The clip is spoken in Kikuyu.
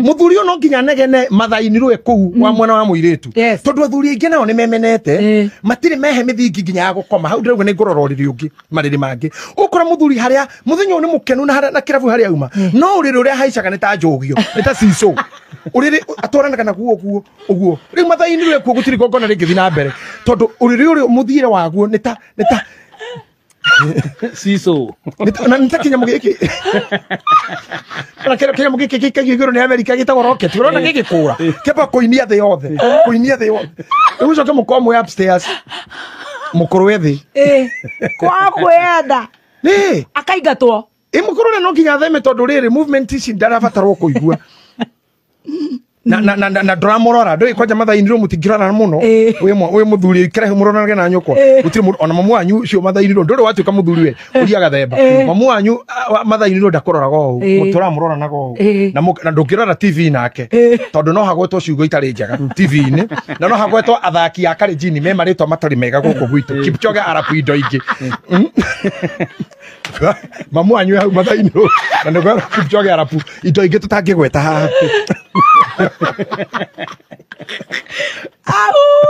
Muthuri uyu no nginya negene mathainirwe kuu wa mwena wa muiritu. Tondu athuri aingi nao ni memenete, matire mehe mithingi nginya ya gukoma. Hau ndirauga ni ngurora uriri ungi mariri mangi. Ukora muthuri haria muthenya ni mukenu na haria na kirabu haria uma. No uriri uria haicaga ni ta njugio, ni ta cico. Uriri atwaranaga naguo guo uguo. Riu mathainirwe kuo gutiri gongona ringithi na mbere. Tondu uriri uri muthire waguo ni ta siso. Na nita kinyamu giki. Na kero kinyamu giki gikaigio iguru ni America gitagwo rocket. Urona gigikura. Kiamba kuinia thi yothe. Kuinia thi yothe. Riu ucoke mukorwo mwi upstairs. Mukorwo thi. Kwa kwenda. Ni. Akaingatwo. Mukorwo no nginya theme tondu riri movement ici ndarabatarwo kuigua. Na ndũramũrora ndũĩ kwanja mathainirwo mũtingĩrorana mũno wĩ mũthuri ũikare hau mũroranage na nyũkwa gũtirĩ mũndũ ona mamu wanyu ũcio mathainirwo ndũrĩ watuĩka mũthuri we ũria gathemba mamu wanyu mathainirwo ndakũroraga ũũ mũtũramũroranaga ũũ na ndũngĩrora TV nake tondũ no hagwetwo ciugo itarĩ njega TV-inĩ na no hagwetwo athaki a Kalenjin me marĩtwa matarĩ mega gũkũ gwitũ Kipchoge Arap indo ingĩ mamu wanyu hau mathainirwo na nĩkwĩrwo Kipchoge Arap indo ingĩ tũtangĩgweta haha. Au!